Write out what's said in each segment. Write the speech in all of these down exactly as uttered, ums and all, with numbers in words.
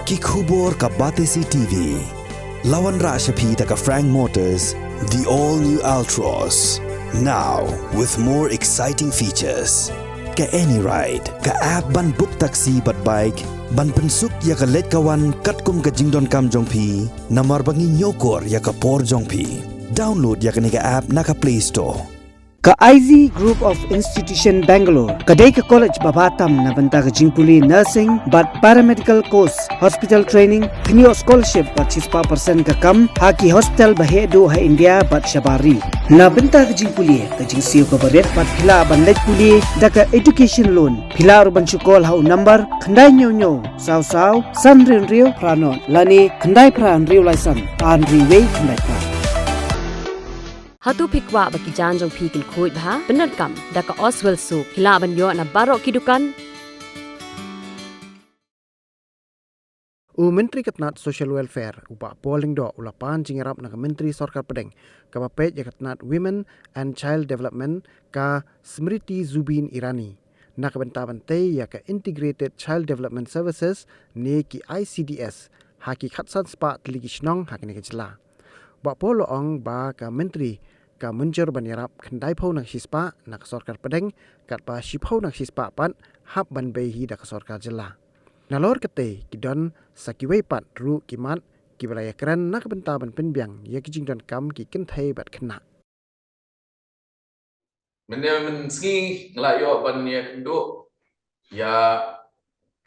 Ki khubor ka Batesi T V. La wanrah sha phi da ka Frank Motors, the all new Altroz. Now with more exciting features. Ka AnyRide, ka app ban book taxi bad bike, ban pynsuk ïa ka leit ka wan katkum ka jingdonkam jong phi, namar ba ngi ñiewkor ïa ka por jong phi. Download ïa kane ka app na ka Play Store. Ka I Z Group of Institution Bangalore ka dei ka college ba bha tam na bynta ka jingpule nursing bad paramedical course, hospital training, kynnoh scholarship bad shispah percent ka kam ha ki hospital ba heh duh ha India bad shabar ri. Na bynta ka jingpule, ka jingsiew kaba rit bad phi lah ban leit pule da ka education loan. Phi lah ruh ban shu call ha u number khyndai hynñiew hynñiew saw saw san hynriew hynriew phra nod lane khyndai phra hynriew lai san ar hynriew wei khyndai phra. Hato phi kwah ba ki jaiñ jong phi kin khuid bha? Pyndonkam da ka Oswell Soap. Phi lah ban ïoh na baroh ki dukan. U Myntri ka tnat Social Welfare, u Bah Paul Lyngdoh, u la pan jingïarap na ka Myntri Sorkar Pdeng kaba peit ïa ka tnat Women and Child Development, ka Smriti Zubeen Irani, na ka bynta ban tei ïa ka Integrated Child Development Services ne ki I C D S ha ki khatsan spah tylli ki shnong ha kane ka jylla. Bah Paul la ong ba ka Myntri ka mynjur ban ïarap khyndaiphew na ka shispah na ka sorkar pdeng, katba shiphew na ka shispah pat hap ban bei hi da ka sorkar jylla. Nalor katei ki don sa kiwei pat ruh ki mat kiba la ïakren na ka bynta ban pynbiang ïa ki jingdonkam ki kynthei bad khynnah. Mynne mynsngi nga la ïoh ban ïakynduh ïa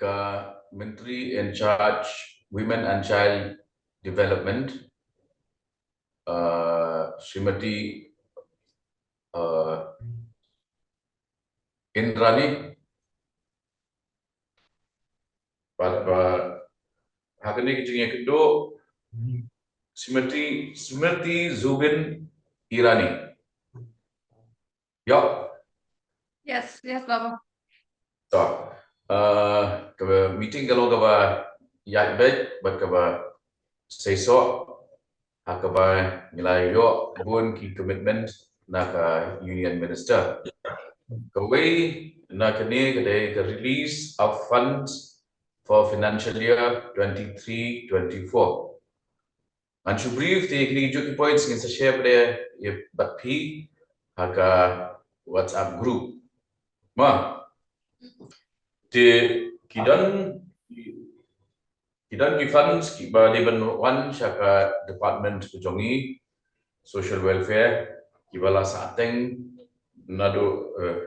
ka Myntri in charge Women and Child Development, uh, Srimati, uh, Indrani. Bad, bad ha kane ka jingïakynduh, Smriti, Smriti Zubeen Irani. Ïa. Yes, yes, Baba. To, uh, ka meeting ka long kaba ïaid beit bad kaba seisoh, ha kaba ngi la ïoh bun ki commitment na ka Union Minister. Kawei na kane ka dei ka release of funds for financial year twenty-three twenty-four. Ngan shu brief te kine ki juh ki points ngin sa share pat ïa bad phi ha ka WhatsApp group. Ma. Te ki don ki don ki funds kiba dei ban wan sha ka department ka jong ngi, social welfare, kiba la sah teng naduh, eh,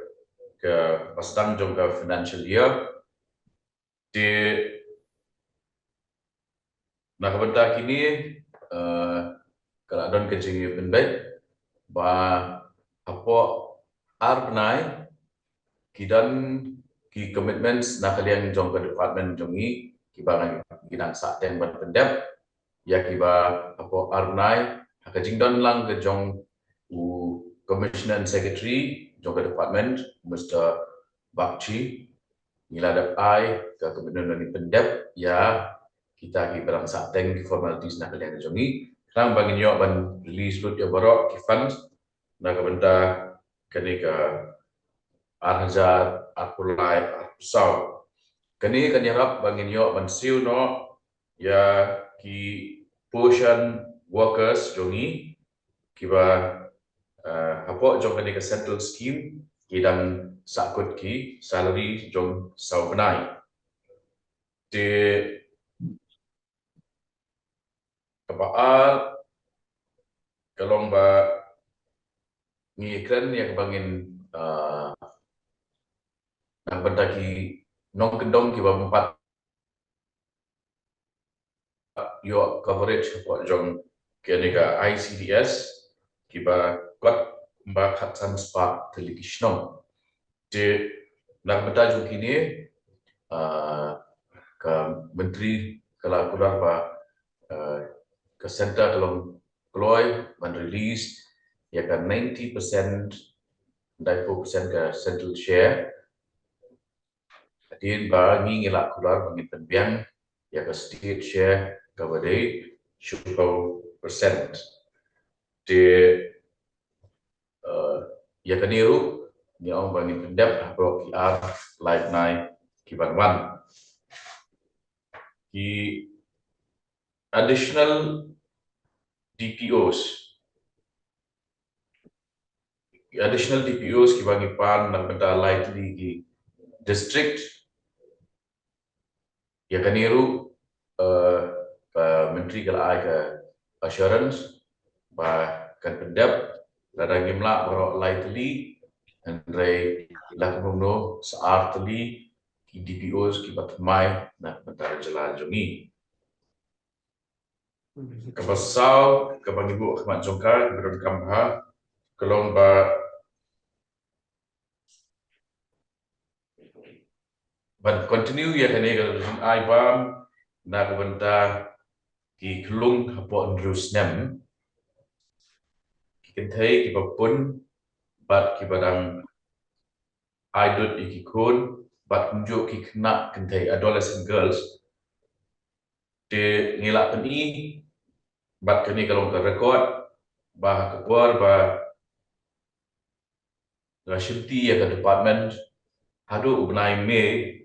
kaba sdang jong ka financial year. Te na ka bynta kine, eh, ka la don ka jingpynbeit ba hapoh ar bnai ki don ki commitments na ka liang jong ka department jong ngi kiba ngi dang sah teng ban pyndep ïa kiba hapoh ar bnai ha ka jingdon lang ka jong u Commissioner and Secretary jong ka department, Mister Bakshi. Ngi la dep ai ka commitment ba ngin pyndep ïa kita kiba dang sah teng ki formalities na ka liang jong ngi. Khnang ba ngin ïoh ban release lut ïa baroh ki funds na ka bynta kane ka ar hajar arphew lai arphew saw. Kane kan ïarap ba ngin ïoh ban siew noh ïa ki poshan workers jong ngi kiba, eh, hapoh jong kane ka central scheme ki dang sahkut ki salary jong saw bnai. Te kaba ar ka long ba ngi kren ïa kaba ngin, ah, na ka bynta ki nongkyndong kiba bym pat ïoh coverage hapoh jong kane ka I C D S kiba kot kumba khatsan spah tylli ki shnong. Te na ka bynta jong kine, ah, ka myntri ka la kular ba, ah, ka centre ka long kloi ban release ïa ka ninety percent, ninety-four percent ka central share. Hadien ba ngi ngi la kular ba ngin pynbiang ïa ka state share kaba dei shiphew percent. Te, eh, ïa kane ruh ngi ong ba ngin pyndep hapoh ki ar lai bnai ki ban wan. ki additional D P Os. Ki additional D P Os kiba ngi pan na ka bynta lai tylli ki district. Ïa kane ruh, eh, ka Myntri ka la ai ka assurance ba kan pyndep, lada ngim lah baroh lai tylli, hynrei la kumno sa ar tylli ki D P Os kiba thymmai na ka bynta ka jylla jong ngi. Kaba saw, kaba ngi buh ha khmat jong ka, kaba donkam bha, ka long ba ban continue ïa kane ka jing ai bam na ka bynta ki khlung hapoh hynriew snem. Ki kynthei kiba pun bad kiba dang ai dud ïa ki khun bad kumjuh ki khynnah kynthei, adolescent girls. Te ngi la pyni bad kane ka long ka record ba ha ka por ba nga shimti ïa ka department haduh u bnai May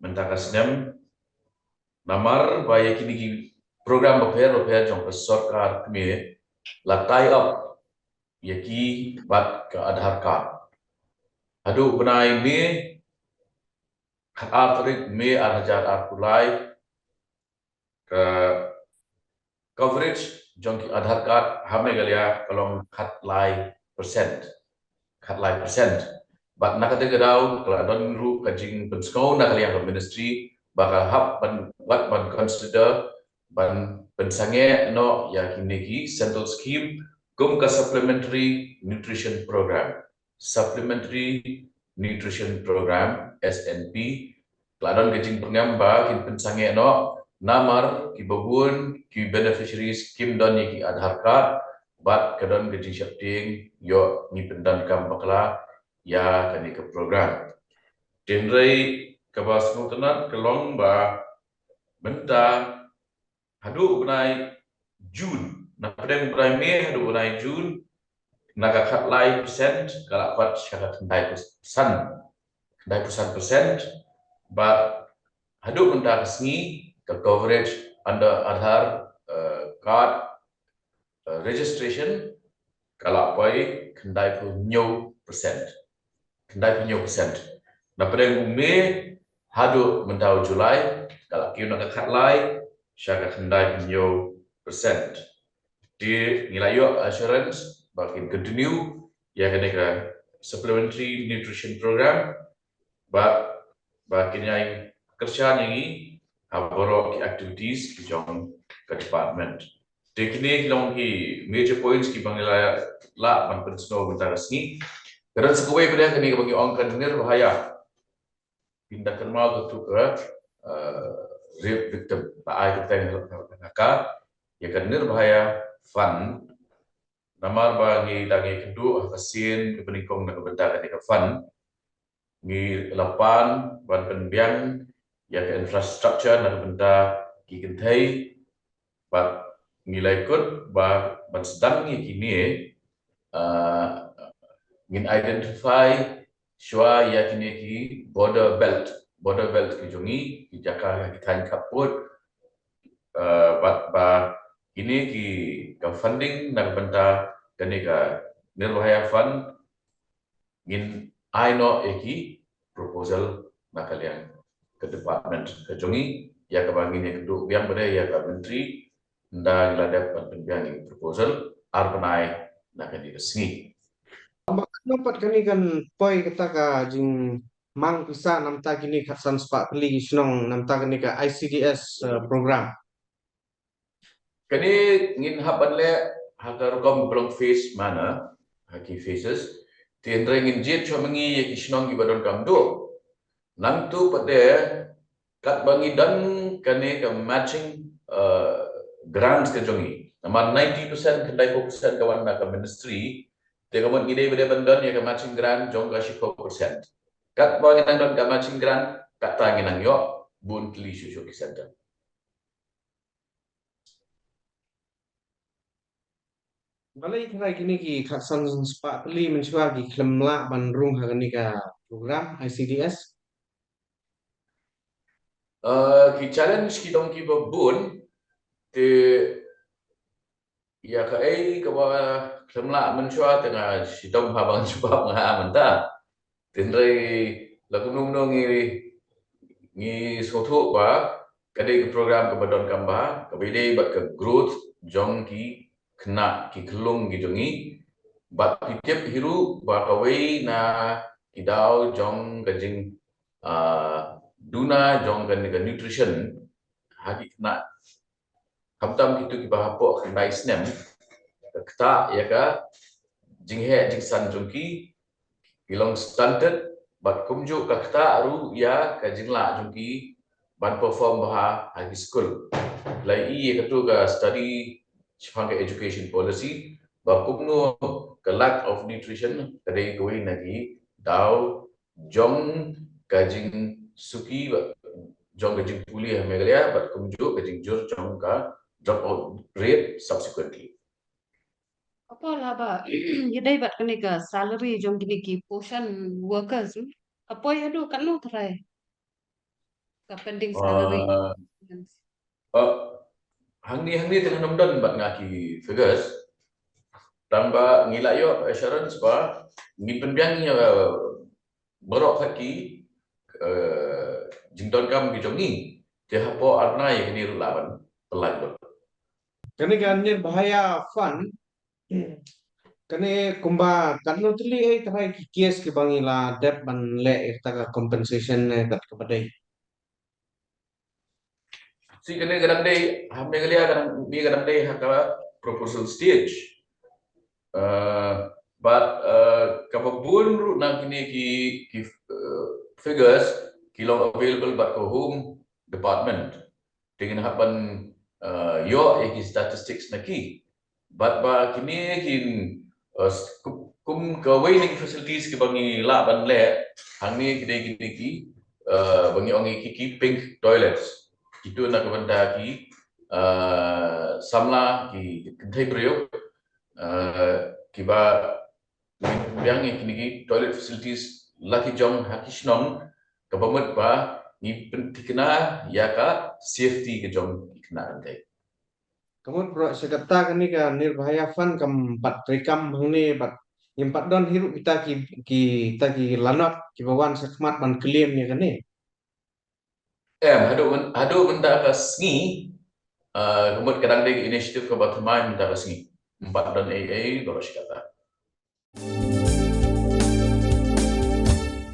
mynta ka snem, namar ba ïa kine ki program bapher bapher jong ka sorkar kmie la tie up ïa ki bad ka Aadhaar card. Haduh u bnai May, khatar tarik May ar hajar arphew lai, ka coverage jong ki Aadhaar card ha Meghalaya ka long khatlai percent. Khatlai percent. Bad na kata ka daw ka la don ruh ka jingpynsngew na ka liang ka ministry ba ka hap ban, wat ban consider ban pynsangeh noh ïa kine ki central scheme kum ka supplementary nutrition program. Supplementary Nutrition Program, S N P, ka la don ka jingpyngam ba kin pynsangeh noh namar kiba bun ki beneficiaries kim don ïa ki Aadhaar card bad ka don ka jingsheptieng ïoh ngi pyndonkam bakla ïa kane ka program. Hynrei kaba sngewtynnat ka long ba mynta haduh u bnai June, na pdeng u bnai May haduh u bnai June, na ka khatlai percent ka la pat sha ka khyndai percent. Khyndai percent, percent, bad haduh mynta ka sngi ka coverage under Aadhaar, eh, card, eh, registration ka la poi khyndai phew hynñiew percent. Khyndai phew hynñiew percent. Na pdeng u May haduh mynta u July ka la kiew na ka khatlai sha ka khyndai phew hynñiew percent. Te ngi la ïoh assurance ba kin continue ïa kane ka supplementary nutrition program, ba, ba kin ïai kyrshan ïa ngi ha baroh ki activities ki jong ka department. Te kine ki long ki major points kiba ngi la lah ban pynsngew mynta ka sngi. Ka don sa kawei pat kane kaba ngi ong ka Nirbhaya. Phin da kynmaw katto ka, eh, rape victim, ba ai kyrteng ha ka, ïa ka Nirbhaya Fund. Namar ba ngi dang ïakynduh ha ka sien kaba nyngkong na ka bynta kane ka fund, ngi la pan ban pynbiang ïa ka infrastructure na ka bynta ki kynthei, bad ngi la kut ba ban sdang ïa kine, ah, ngin identify shuwa ïa kine ki border belt, border belt ki jong ngi, ki jaka ki thaiñ khappud, ah, bad ba kine ki, ka funding na ka bynta kane ka Nirbhaya Fund, ngin ai noh ïa ki proposal na ka liang ka department ka jong ngi, ïa kaba ngin ïakynduh biang pat ïa ka Myntri, ynda ngi la dep ban pynbiang ïa ki proposal, ar bnai na kane ka sngi. Ba katno pat kane kan poi kata ka jingmang pisa namta kine khatsan spah tylli ki shnong namta kane ka I C D S, eh, program? Kane ngin hap ban leh ha ka rukom ba long phase manner, ha ki phases. Te hynrei ngin jied shuwa ma ngi ïa ki shnong kiba donkam duh. Nangta pat de katba ngi don kane ka matching, eh, grants ka jong ngi. Namar ninety percent, khyndai phew percent ka wan na ka ministry. Te ka mut ngi dei ba dei ban don ïa ka matching grant jong ka shiphew percent. Katba ngi nang don ka matching grant, kata ngi nang ïoh bun tylli shuh shuh ki center. Balei tharai kine ki khatsan spah tylli mynshuwa ki khlem lah ban rung ha kane ka program I C D S? Uh, ki challenge ki dong kiba bun, te ïa kaei kaba khlem lah mynshuwa te nga shitom ha bang jubab nga mynta. Tynrai la kumno kumno ngi, ngi sngewthuh ba ka dei ka program kaba donkam bha, kaba ïadei bad ka growth jong ki khynnah ki khyllung ki jong ngi. Bad phi tip hi ruh ba kawei na ki daw jong ka jing, ah, duna jong ka, ka nutrition ha ki khynnah, khamtam kito kiba hapoh khyndai snem, ka ktah ïa ka jingheh jingsan jong ki, ki long stunted, bad kumjuh ka ktah ruh ïa ka jinglah jong ki ban perform bha ha ki skul. La ïohi ïa kato ka study shaphang ka education policy ba kumno ka lack of nutrition ka dei kawei na ki daw jong ka jingsuki ba, jong ka jingpule ha Meghalaya, bad kumjuh ka jingjur jong ka dropout rate subsequently. Hapoh la ba ïadei bad kane ka salary jong kine ki poshan workers, ka poi haduh katno tharai ka pending salary? Uh, uh, hangne hangne te ngam don bad nga ki figures. Tang ba ngi la ïoh assurance ba ngin pynbiang ïa baroh ki, eh, jingdonkam ki jong ngi. Te hapoh ar bnai kane ruh lah ban pynlait lut. Kane ka Nirbhaya Fund, kane kumba katno tylli, eh, tharai ki case kiba ngi la dep ban leh ïa kata ka compensation ne kat kaba dei? Si kane ka dang dei ha Meghalaya, ka dang, kane ka dang dei ha ka proposal stage. Uh, but, uh, kaba bun ruh na kine ki, ki, uh, figures ki long available bad ka Home Department. Te ngin hap ban, uh, ïoh ïa ki statistics na ki. Bad ba kine kin, uh, s-, kum, kum kawei na ki facilities kiba ngi lah ban leh hangne ki dei kine ki, uh, ba ngi ong ïa ki, ki pink toilets. Kito na ka bynta ki, uh, samla, ki kynthei briew, uh, kiba ngi pynbiang ïa kine ki toilet facilities la ki jong ha ki shnong, kaba mut ba ngi pynthikna ïa ka safety ka jong ki khynnah kynthei. Ka mut baroh shi katta kane ka Nirbhaya Fund kam pat treikam hangne, bad ngim pat don hi ruh kita ki, kita ki lanot kiba wan shakhmat ban claim ïa kane? Em, haduh myn-, haduh mynta ka sngi, uh, ka mut ka dang dei ka initiative kaba thymmai mynta ka sngi. Ngim pat don ei ei baroh shi katta.